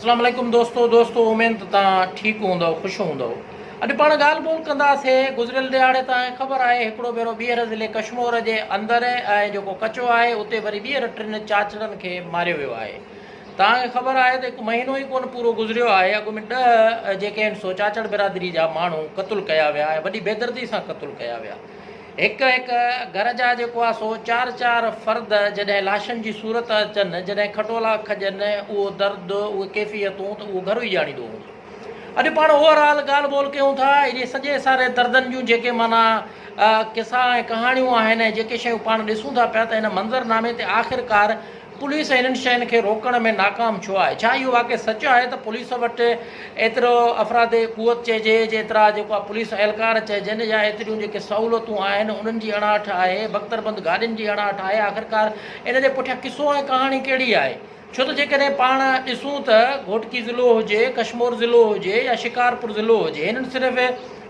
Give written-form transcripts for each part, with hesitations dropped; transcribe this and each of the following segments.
اسلام عليڪم دوستو دوستو اميد ته توهان ٺيڪ هوندؤ خوش هوندؤ اڄ پاڻ ڳالهه ٻولهه ڪنداسي گذريل ڏهاڙي توهان کي خبر آهي هڪڙو ڀيرو ٻيهر ضلعي ڪشمور جي اندر ۽ جيڪو ڪچو آهي اتي وري ٻيهر ٽن چاچڙن کي ماريو ويو آهي توهان کي خبر آهي ته هڪ مهينو ئي ڪونه پورو گذريو آهي اڳ ۾ ڏهه جيڪي آهن سو چاچڙ برادري جا ماڻهو قتل ڪيا ويا ۽ وڏي بيدردي سان قتل ڪيا ويا هڪ هڪ گهر جا جيڪو آ سو چار چار فرد جڏهن لاشن جي صورت اچن، جڏهن کٽولا کڄن، اهو درد، اهي ڪيفيتون ته اهو گهر ئي ڄاڻيندو هوندو. اڄ پاڻ اوور آل ڳالهه ٻولهه ڪيون ٿا، اهي سڄي ساري دردن جون جيڪي معنيٰ قصا ۽ ڪهاڻيون آهن ۽ جيڪي شيون پاڻ ڏسون ٿا پيا ته هن منظرنامي تي آخرڪار پوليس انهن شين کي روڪڻ ۾ ناڪام ڇو آهي؟ ڇا اهو واقعي سچ آهي ته پوليس وٽ ايترو افراد قوت چئجي جيترا جيڪو آهي پوليس اهلڪار چئجن يا ايتريون جيڪي سهولتون آهن انهن جي اڻاٺ آهي، بڪتربند گاڏين جي اڻاٺ آهي آخرڪار ان جي پٺيان قصو ۽ ڪهاڻي ڪهڙي آهي؟ ڇو ته جيڪڏهن پاڻ ڏسون ته گهوٽڪي ضلعو هجي، ڪشمور ضلعو هجي يا شڪارپور ضلعو هجي هنن صرف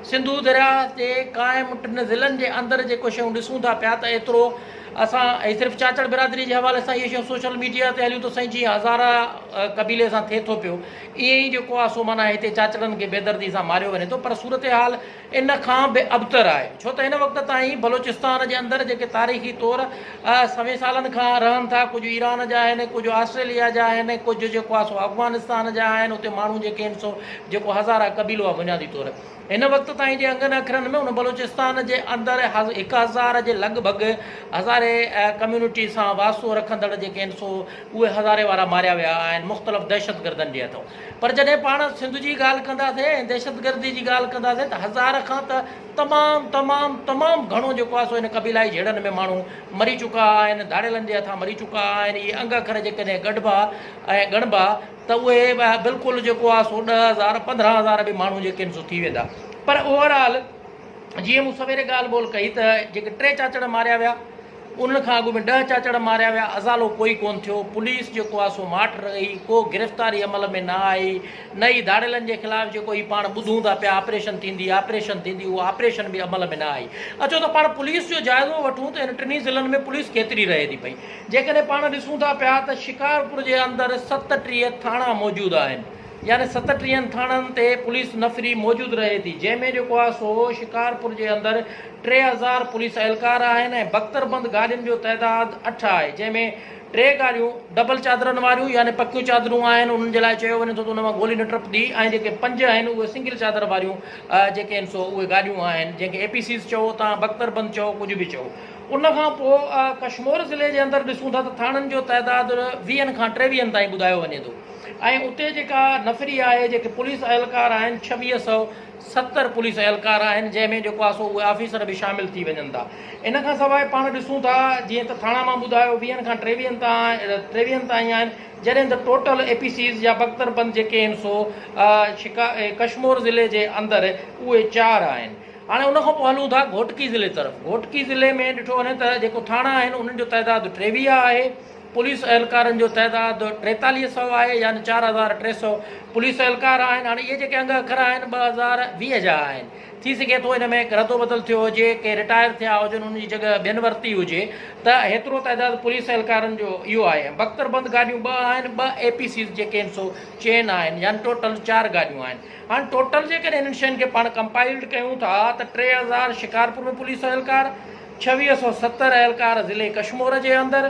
سنڌو درياهه تي قائم ٽن ضلعن جي اندر جيڪو شيون ڏسون ٿا پيا ته ايترو اسان هي صرف چاچڙ برادري جي حوالي سان اهي شيون سوشل ميڊيا تي هليون ته سائين جيئن هزاره قبيلي سان ٿئي ٿو پيو ائين ئي جيڪو آهي سو معنيٰ هتي چاچڙن کي بيدردي سان ماريو وڃي ٿو پر صورتحال ان کان به ابتر آهي ڇو ته هن وقت تائين بلوچستان جي اندر جيڪي تاريخي طور سوين سالن کان رهن ٿا ڪجهه ايران جا آهن ڪجهه آسٽريليا جا آهن ڪجهه جيڪو آهي سو افغانستان جا آهن اتي ماڻهو جيڪي آهن سو جيڪو هزاره قبيلو آهي بنيادي طور هن وقت تائين جي انگن اکرن ۾ ان بلوچستان جي اندر هڪ هزار جي لڳ ڀڳ هزاري ڪميونٽي سان واسطو رکندڙ جيڪي آهن سو اهي هزاري وارا ماريا ويا آهن مختلف دهشتگردن جي هٿون پر جڏهن پاڻ سنڌ جي ڳالهه ڪنداسين ۽ دهشتگردي جي ڳالهه ڪنداسين ته هزار کان ته تمام تمام تمام گهڻو جيڪو آهي سو ان قبيلائي جهيڙن ۾ ماڻهو مري چڪا آهن ڌاڙيلن جي هٿان مري چڪا آهن اهي انگ اکر جيڪڏهن ڳڍبا ۽ ڳڻبا ته اهي بلڪل جيڪو آهي سو ڏهه هزار 15 هزار به ماڻهو جيڪي آهن سو ٿي ويندا پر اوور آل جيئن مون سويري ڳالهه ٻولهه ڪئي ته جيڪي ٽي چاچڙ ماريا ويا انهن کان اڳ ۾ ڏهه چاچڙ ماريا ويا ازالو ڪوئي ڪون ٿيو پوليس جيڪو آهي سو ماٺ رهي ڪو گرفتاري عمل ۾ نه آئي نه ئي ڌاڙيلن جي خلاف جيڪو هي پاڻ ٻڌون ٿا پيا آپريشن ٿيندي آپريشن ٿيندي اهو آپريشن به عمل ۾ نه آئي اچو ته پاڻ پوليس جو جائزو وٺون ته هن ٽنهي ضلعن ۾ پوليس ڪيتري رهي ٿي پئي جيڪڏهن پاڻ ڏسون ٿا پيا ته شڪارپور جي اندر 37 ٿاڻا موجود آهن يعني ستٽيهن ٿاڻن تي پوليس نفري موجود رهي ٿي جنهن ۾ جيڪو آهي سو شڪارپور جي اندر 3000 پوليس اهلڪار آهن ۽ بڪتربند گاڏين جو تعداد اٺ آهي جنهن ۾ ٽي گاڏيون ڊبل چادرن واريون يعني پڪيون چادرون آهن انهن جي لاء چيو وڃي ٿو ته ان مان گولي نه ٽپندي ۽ جيڪي پنج آهن اهي سنگل چادر واريون جيڪي آهن سو اهي گاڏيون آهن جنهن کي اي پي سيز چئو تان بڪتربند چئو ڪجهه به چئو. ان کان پوء ڪشمور ضلعي جي اندر ڏسون ٿا ته ٿاڻن جو تعداد ويهن کان ٽيويهن تائين ٻڌايو وڃي ٿو ۽ اتي جيڪا نفري آهي جيڪي پوليس اهلڪار آهن 2670 پوليس اهلڪار آهن جنهن ۾ جيڪو آهي سو اهي آفيسر به شامل ٿي وڃن ٿا ان کان سواء پاڻ ڏسون ٿا جيئن ته ٿاڻا مان ٻڌايو ويهن کان ٽيويهن تائين ٽيويهن تائين آهن جڏهن ته ٽوٽل اي پي سيز يا بڪتر بند جيڪي آهن سو ڪشمور ضلعي جي اندر اهي چار آهن. هاڻي ان کان پوء هلون ٿا گهوٽڪي ضلعي طرف. گهوٽڪي ضلعي ۾ ڏٺو وڃي ته جيڪو ٿاڻا آهن انهن جو تعداد 23 آهي، پوليس اهلڪارن جو تعداد 43 سئو آهي يعني 4300 پوليس اهلڪار آهن. هاڻي اهي جيڪي انگ اکر آهن 2020 جا آهن. ٿي سگهي ٿو ان ۾ ردو بدل ٿيو هجي، ڪي رٽائر ٿيا هجن انهن جي جڳهه ٻين ورتي هجي ته هيترو تعداد پوليس اهلڪارن جو اهو آهي. بڪتربند گاڏيون ٻه آهن، ٻه اي پي سيز جيڪي آهن سو چئن آهن يعني ٽوٽل چار گاڏيون آهن. هاڻ ٽوٽل جيڪڏهن انهن شين کي پاڻ ڪمپائلڊ ڪيون ٿا ته 3000 شڪارپور ۾ پوليس اهلڪار، 2670 اهلڪار ضلعي ڪشمور جي اندر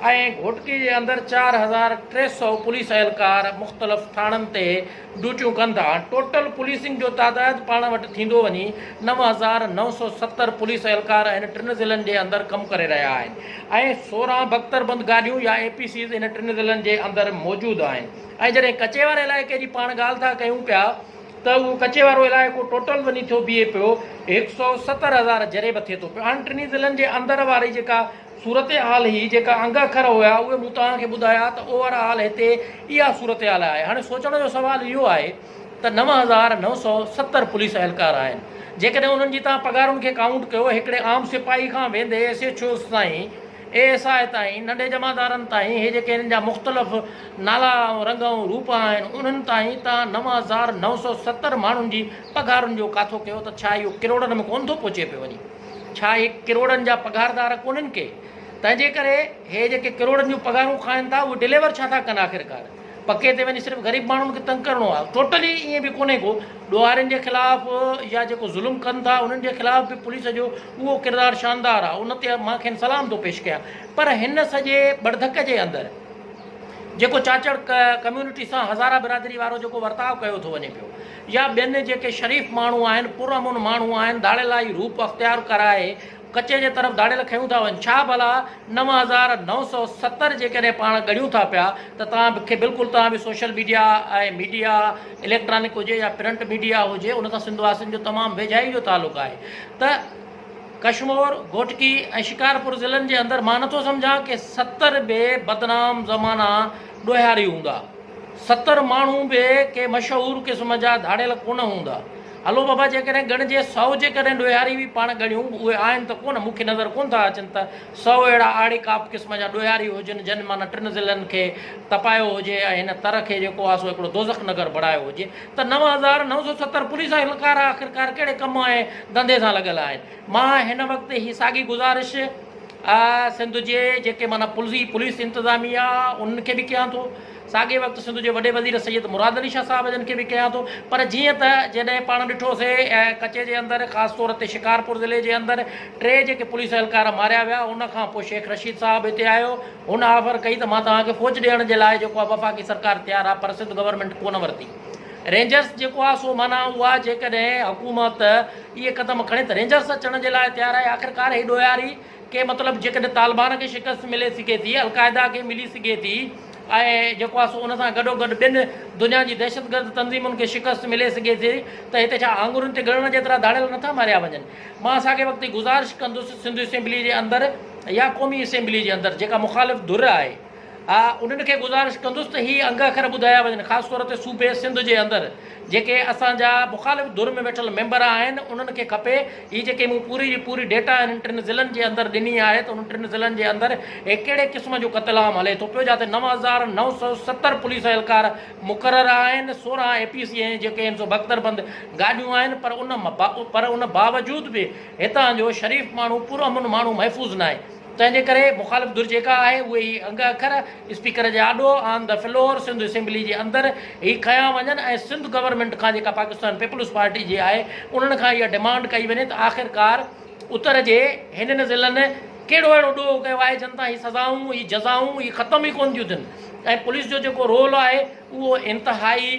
۽ گهوٽڪي جي اندر 4300 پوليس اهلڪار مختلف ٿاڻن تي ڊيوٽيون ڪن ٿا. هاڻ ٽوٽل پوليسنگ جو تعداد پاڻ وٽ ٿيندو وڃي 9970 پوليس اهلڪار هن ٽن ضلعن جي اندر ڪم ڪري رهيا آهن ۽ 16 بڪتربند گاڏيون يا اي پي سيز هن ٽن ضلعن جي اندر موجود آهن. ۽ جڏهن ڪچي واري علائقي جي پاڻ ڳالهه ٿا ڪيون پيا ته اهو ڪچي وارو علائقو ٽوٽل وڃي ٿيو بيهي پيو هڪ سئو 70 هزار جريب ٿئي ٿو پيو. هاڻ ٽنهي ضلعن جي اندر واري جيڪا صورتحال هئي جيڪا انگ اکر هيا اهي مون توهان کي ٻڌايا ته اوور آل هتي اها صورتحال آهي. هاڻي سوچڻ جو سوال اهو آهي ته 9970 پوليس اهلڪار آهن جيڪڏهن انهن جي توهان پگهارن کي ڪائونٽ ڪيو هڪڙي عام سپاهي کان ويندي ايس ايڇ اوز تائين اي ايس I تائين، ننڍي جمعدارن تائين، هي جيڪي هنن جا مختلف نالا ۽ رنگ ۽ روپ آهن، انهن تائين تان 9970 ماڻهن جي پگهارن جو ڪاٿو ڪيو ته ڇا اهو ڪروڙن ۾ ڪونه ٿو پهچي پيو وڃي؟ ڇا اهي ڪروڙن جا پگهاردار ڪونهن ڪي؟ تنهن جي ڪري هي جيڪي ڪروڙن جون پگهارون کائن ٿا، اهي ڊليور ڇا ٿا ڪن آخرڪار؟ پڪي تي وڃي صرف غريب ماڻهن کي تنگ ڪرڻو آهي ٽوٽلي ائين به ڪونهي ڪو ڏوهارين جي خلاف يا جيڪو ظلم ڪن ٿا انهن جي خلاف به پوليس جو اهو ڪردار شاندار آهي ان تي مان کين سلام ٿو پيش ڪيان پر هن سڄي ٻڙڌڪ جي اندر جيڪو چاچڙ ڪميونٽي سان هزارا برادري وارو جيڪو ورتاء ڪيو ٿو وڃي پيو يا ٻين جيڪي شريف ماڻهو آهن پرامن ماڻهو آهن ڌاڙيلائي روپ اختيار ڪرائي ڪچي جي طرف ڌاڙيل کنيون ٿا وڃن ڇا ڀلا 9970 جيڪڏهن پاڻ ڳڻيون ٿا پيا ته توهان کي بلڪل توهان به سوشل ميڊيا ۽ ميڊيا اليڪٽرانڪ هجي يا پرنٽ ميڊيا هجي ان سان سنڌ واسين جو تمام ويجهائي جو تعلق آهي ته ڪشمور، گهوٽڪي ۽ شڪارپور ضلعن جي اندر مان نٿو سمجهان ڪي 70 به بدنام زمانا ڏوهياري هوندا. 70 ماڻهو به ڪي مشهور قسم جا ڌاڙيل ڪونه هوندا. هلو بابا جيڪڏهن ڳڻجي سئو جيڪڏهن ڏوهياري به پاڻ ڳڻيون اهي آهن ته ڪونه مون کي نظر ڪونه ٿا اچن ته سئو اهڙا آڙي ڪاپ قسم جا ڏوهياري هجن جن معنيٰ ٽن ضلعن کي تپايو هجي ۽ هن تر کي جيڪو آهي سو هڪڙو دوزخ نگر بڻايو هجي. ته 9970 پوليس اهلڪار آخرڪار ڪهڙي ڪم ۽ ڌنڌي سان لڳل آهن. مان هن وقت هي ساڳي گذارش سنڌ جي جيڪي معنيٰ پلزي پوليس انتظاميه انهن کي به ڪيان ٿو ساڳي وقت سنڌ جي وڏي وزير سيد مراد علي شاهه صاحب جن کي به ڪيان ٿو پر جيئن ته جڏهن پاڻ ڏٺو سي ڪچي جي اندر خاص طور تي شڪارپور ضلعي جي اندر ٽي جيڪي پوليس اهلڪار ماريا ويا ان کان پوء شيخ رشيد صاحب هتي آيو هن آفر ڪئي ته مان توهان کي فوج ڏيڻ جي لاء جيڪو آهي وفاقي سرڪار تيار آهي پر سنڌ گورنمينٽ ڪونه ورتي. رينجرس جيڪو آهي سو معنيٰ اها جيڪڏهن حڪومت اهي قدم کڻي ته رينجرس اچڻ جي لاء تيار آهي آخرڪار هي ڏوهاري ڪي مطلب جيڪڏهن طالبان کي شڪست ملي سگهي ٿي القاعده کي ملي سگهي ٿي ۽ جيڪو آهي سو ان سان گڏوگڏ ٻين دنيا جي دهشتگرد تنظيمن کي شڪست ملي سگهي ٿي ته هتي ڇا آڱرين تي ڳڻڻ جيترا ڌاڙيل نٿا ماريا وڃن مان ساڳئي وقت هي گذارش ڪندس سنڌ اسيمبلي جي اندر يا قومي اسيمبلي جي اندر جيڪا مخالف ڌر آهي آء انهن کي گذارش ڪندس ته هي انگ اکر ٻڌايا وڃن خاص طور تي صوبي سنڌ جي اندر جيڪي اسان جا مخالف ڌر ۾ ويٺل ميمبر آهن انهن کي کپي هي جيڪي مون پوري جي پوري ڊيٽا انهن ٽن ضلعن جي اندر ڏني آهي ته انهن ٽن ضلعن جي اندر هي ڪهڙي قسم جو قتل عام هلي ٿو پيو جاتي 9970 پوليس اهلڪار مقرر آهن 16 اي پي سي ۽ جيڪي آهن سو بختر بند گاڏيون آهن پر ان پر ان باوجود به هتان جو شريف ماڻهو پرامن ماڻهو محفوظ ناهي تنهن جي ڪري مخالف ڌر جيڪا آهي اهي هي انگ اکر اسپيڪر جي آڏو آن the floor Sindh assembly جي اندر هي کنيا وڃن ۽ سنڌ گورنمينٽ کان جيڪا پاڪستان پيپلز پارٽي جي آهي انهن کان اها ڊمانڊ ڪئي وڃي ته آخرڪار اتر جي هنن ضلعن ڪهڙو اهڙو ڏوهه ڪيو آهي جن تان هي سزائون هي جزائون هي ختم ئي ڪونه ٿيون ٿين ۽ پوليس جو جيڪو رول آهي اهو انتهائي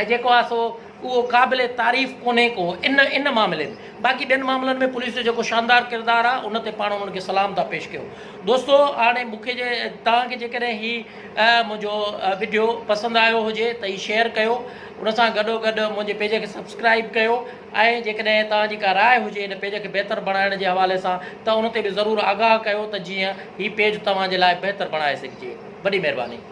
۽ جيڪو آهي سو اهو قابل تعريف ڪونهي ڪو ان ان معاملي ۾ باقي ٻين معاملن ۾ پوليس جو جيڪو شاندار ڪردار آهي ان تي پاڻ انهن کي سلام ٿا پيش ڪيو دوستو هاڻي مون کي جي توهان کي جيڪڏهن هي منهنجو وڊيو پسند آيو هجي ته هي شيئر ڪيو ان سان گڏو گڏ منهنجي پيج کي سبسڪرائب ڪيو ۽ جيڪڏهن توهان جي ڪا راء هجي ان پيج کي بهتر بڻائڻ جي حوالي سان ته ان تي به ضرور آگاهه ڪيو ته جيئن هي پيج توهان جي لاء بهتر بڻائي سگهجي وڏي مهرباني.